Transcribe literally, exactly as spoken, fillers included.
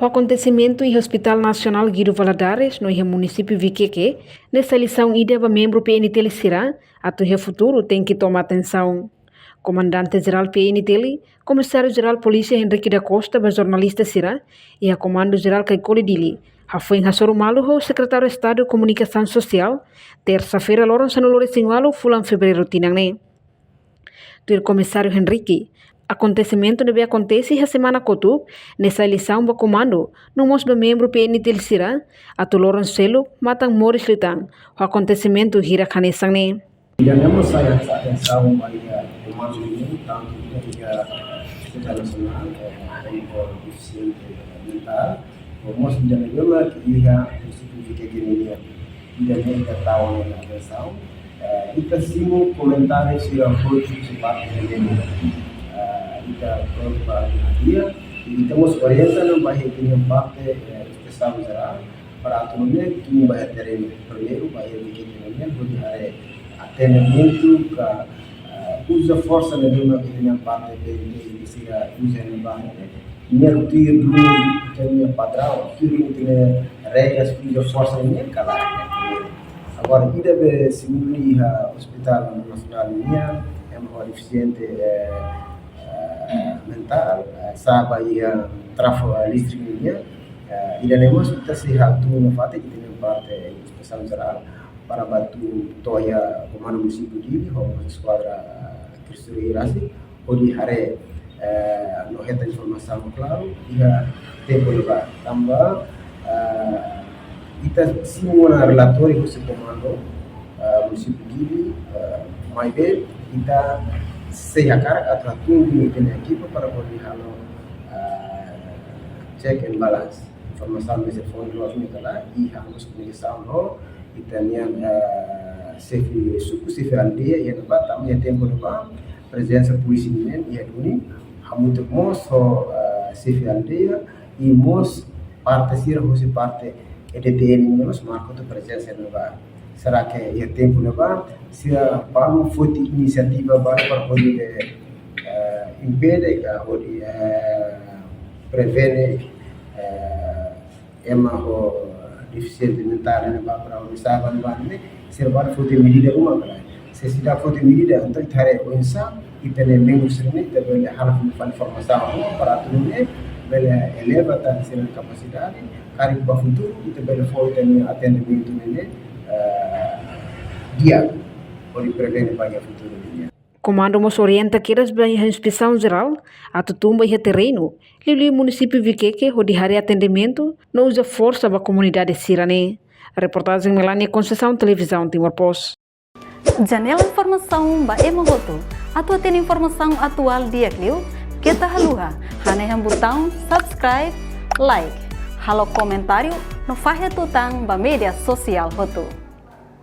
Ho akontesimentu iha Hospital Nasionál Guido Valadares no iha munisípiu Viqueque, ne'e sai lisaun ida ba membru P N T L sira, atu iha futuru tenke toma atensaun. Komandante Jerál P N T L, Komisáriu Jerál Polísia Henrique da Costa ba jornalista sira, iha Komandu Jerál Caicoli Dili, hafoin hasoru malu ho Sekretáriu Estadu Komunikasaun Sosiál, tersa-feira loron sanulu-resin-ualu fulan Fevereiru tinan ne'e. Tuir Komisáriu Henrique, akontesimentu ne'ebé akontese iha semana kotuk, ne'e sai lisaun ba komandu, no mós ba membru P N T L sira, atu loron seluk matan moris liután, ho akontesimentu hirak hanesan ne'e. Ida-ne'e mós sai atensaun ba iha komandu nian, tantu iha Hospital Nasionál, eh, iha defisiente mentál, no mós ida-ne'ebé mak iha munisípiu Viqueque nian. Ida-ne'e ita tau ona atensaun, eh, ita simu komentáriu sira hotu husi parte ne'e. Eh, ita prontu ba hadi'a, i ita mós orienta ona ba iha parte, eh, Inspesaun Jerál, para atu nune'e tun ba iha terrenu, primeiru ba iha Viqueque nian, hodi haree atendimentu ka, eh, uza forsa ne'ebé mak iha parte P N T L sira uza ne'ebá ne'e, nia tuir duni ita-nia padraun, tuir duni ita-nia regras uza forsa ne'e ka lae. Agora, ida be simu iha Hospital Nasionál nian, ema ho defisiente, eh, eh, mentál, eh, sa'e ba iha trafu, eh, listrik nian, eh, ida-ne'e mós ita sei hatún nafatin, ita-nia parte Inspesaun Jerál, para bá to'o iha Komandu Munisípiu Dili, ho Eskuadra, eh, Kristu Rei rasik, hodi haree, eh, no hetan informasaun klaru iha tempu ne'ebá. Tanba, eh, ita simu ona relatóriu husi komandu, eh, munisípiu Dili, eh, maibé ita sei hakarak atu hatún duni ita-nia ekipa para hodi halo, eh, check and balance. Informasaun ne'ebé fó loos ne'e ka lae, i halo komunikasaun ho ita-nia, eh, xefe suku, xefe aldeia, iha ne'ebá, tanba iha tempu ne'ebá prezensa polísia nian iha duni, hamutuk mós ho, eh, xefe aldeia, i mós parte sira husi parte E D T N nian mós marka hotu prezensa ne'ebá. Será ke iha tempu ne'ebá sira balu foti inisiativa balu para hodi, eh, impede ka hodi, eh, prevene, eh, ema ho defisiente mentál ne'ebá para hodi sa'e ba ne'ebá ne'e, sira balu foti medida ruma ka lae. Se sira foti medida, entaun ita haree oinsá ita-nia membru sira-ne'e ita bele halo fali formasaun para atu nune'e bele eleva tan sira-nia kapasidade, karik ba futuru ita bele fó ita-nia atendimentu ne'e, eh, di'ak, hodi prevene ba iha futuru nian. Komandu mós orienta kedas ba iha Inspesaun Jerál atu tun ba iha terrenu, liuliu munisípiu Viqueque, hodi haree atendimentu no uza forsa ba komunidade sira-ne'e. Reportajen Melania Conceição, Televizaun Timor Post. Janela informasaun ba ema hotu. Atu hatene informasaun atuál di'ak liu, keta haluha hanehan butaun subscribe, like, halo komentáriu no fahe tutan ba média sosiál hotu.